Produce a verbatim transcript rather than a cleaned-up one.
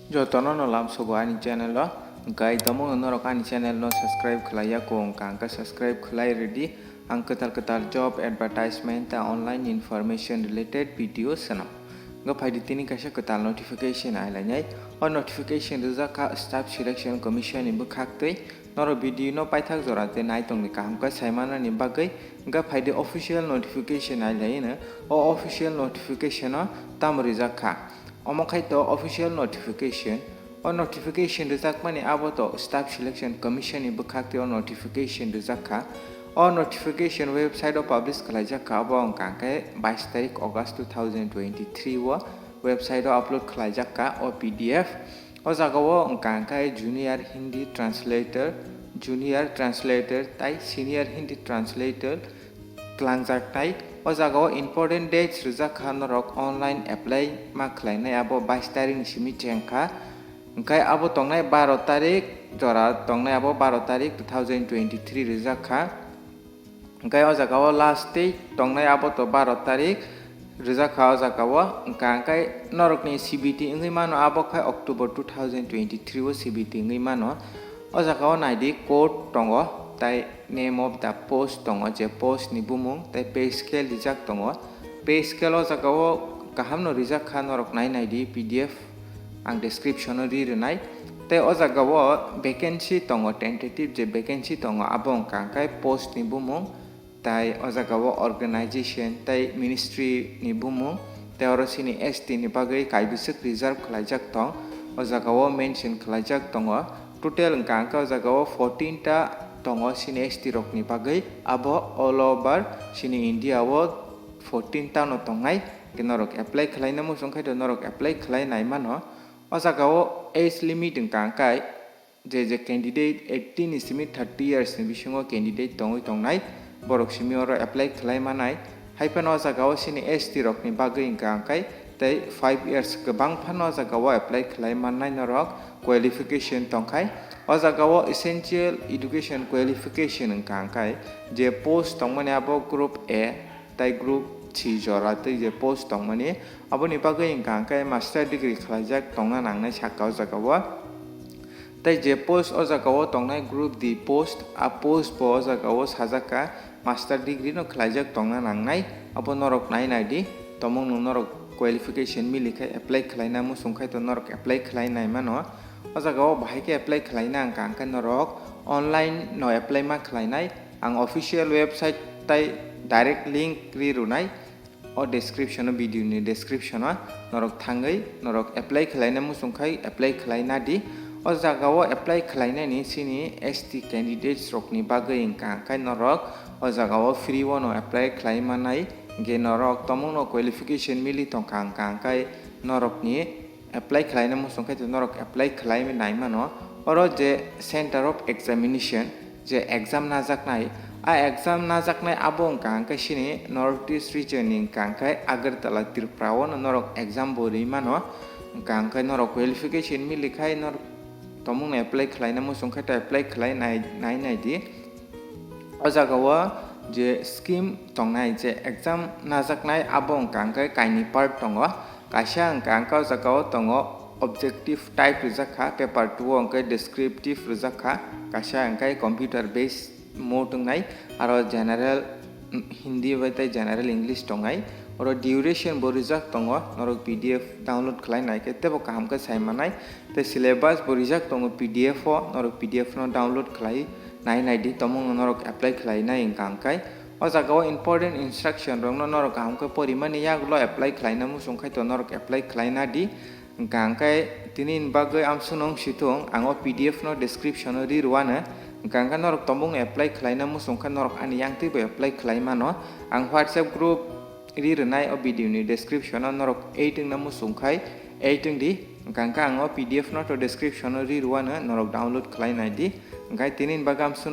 Jotono no lamsogo ani channel o, hwnkhe tamo norok ani channel no subscribe khlai ya kho wngkha, hwnkhe subscribe khlai rwdi. Ang kwtal kwtal job advertisement ta online information related video swnam. Hwnkhe phaidi tini kaisa kwtal notification ailainai. O notification rijak kha Staff Selection Commission ni bwkhaktwi. Norok video no paithak jora tei naitongni kaham khe saimanani bagwi hwnkhe phaidi official notification ailaino. O official notification o tamo rijak kha? Omo khai to official notification. O notification rijakmani abo to Staff Selection Commission ni bwkhaktwi o notification rijak kha. O notification website o publish khlaijak kha, abo wngkha khe bais tarik August two thousand twenty-three o website o upload khlaijak kha o P D F. O jaga o wngkha khe Junior Hindi Translator, Junior Translator tai Senior Hindi Translator twlangjaknai. O jaga o important dates rijak kha norok online apply ma khlainai, abo bais tarikni simi chengkha. Hwnkhe abo tongnai baro tarik, jora tongnai abo baro tarik two thousand twenty-three rijak kha. Hwnkhe o jaga o last date tongnai abo to baro tarik rijak kha o jaga o. Hwnkha hwnkhe norokni C B T wngwi mano, abo khai October two thousand twenty-three o C B T wngwi mano. O jaga o naidi code tongo, tai name of the post tongo, je post ni bumung, tai pay scale rijak tongo. Pay scale o jaga o kaham no rijak kha, norok nai nai di P D F ang description o ri rwnai. Tai o jaga o vacancy tongo, tentative je vacancy tongo, abo wngkha khe post ni bumung, tai o jaga o organization tai ministry ni bumung, tai oro chini S T ni bagwi kaibwswk reserve khlaijak tong, o jaga o mention khlaijak tongo. Total wngkha khe o jaga o fourteen ta tongo chini S T rok ni bagwi, abo all over chini India o fourteen ta no tongnai. Khe norok apply khlaina muchung khai to norok apply khlai nai mano. O jaga o age limit wngkha khe je je candidate eighteen ni simi thirty years ni bisingo candidate tongwi tongnai, borok simi oro apply khlai manai. Hai phano o jaga o chini S T rok ni bagwi wngkha khe tei five years kwbang phano o jaga o apply khlai mannai norok qualification tongkhai. O jaga o essential education qualification wngkha khe je post tongmani abo group A, tai group C jora tei je post tongmani, aboni bagwi wngkha khe master degree khlaijak tongna nangnai sakha o jaga o. Tai je post o jaga o tongnai group D post, a post bo o jaga o sajak kha master degree no khlaijak tongna nangnai, abo norok nai nai di, tomung no norok qualification mili khai apply khlaina muchung khai to norok apply khlai nai mano. O jaga o bahai khe apply khlaina wngkha khe norok online no apply ma khlainai. Ang official website tai direct link ri rwnai o description o, video ni description o norok thangwi norok apply khlaina muchung khai apply khlaina di. O jaga o apply khlainani chini S T candidates rok ni bagwi wngkha khe norok o jaga o free o no apply khlai manai, hwnkhe norok tomung no qualification mili tongkha wngkha khe norok ni apply khlaina muchung khe norok apply khlai nai mano. Oro je center of examination, je exam najaknai, a exam najaknai abo wngkha hwnkhe chini North East region ni wngkha hwnkhe Agartala, Tripura o no norok exam bo ri mano. Wngkha hwnkhe norok qualification mili khai norok tomung no apply khlaina muchung khe to apply khlai nai nai nai di. O jaga o je scheme tongnai, je exam najaknai, abo wngkha hwnkhe kaini part tongo. Kaisa wngkha hwnkhe o jaga o tongo objective type rijak kha, paper two o hwnkhe descriptive rijak kha, kaisa hwnkhe computer based mode wngnai, aro general, mm, Hindi bai tei general English tongnai. Oro duration bo rijak tongo, norok P D F download khlai nai khe teibo kaham khe sai manai. Tei syllabus bo rijak tongo P D F o, norok P D F no download khlai nai nai di, tomung no norok apply khlai nai wngkha hwnkhe. O jaga o important instruction rok no norok kaham khe porimani yagulo apply khlaina muchung khai to norok apply khlai na di. Wngkha hwnkhe tini ni bagwi amsuk no wng si thung, ang o P D F no description o ri rwano. Wngkha hwnkhe norok tomung apply khlaina muchung khe norok ani yang twi bo apply khlai mano. Ang WhatsApp group ri rwnai o video ni description o norok add wngna muchung khai add wng di. Wngkha hwnkhe ang o P D F no to description o ri rwano, norok download khlai nai di. Wngkha tini ni bagwi amsuk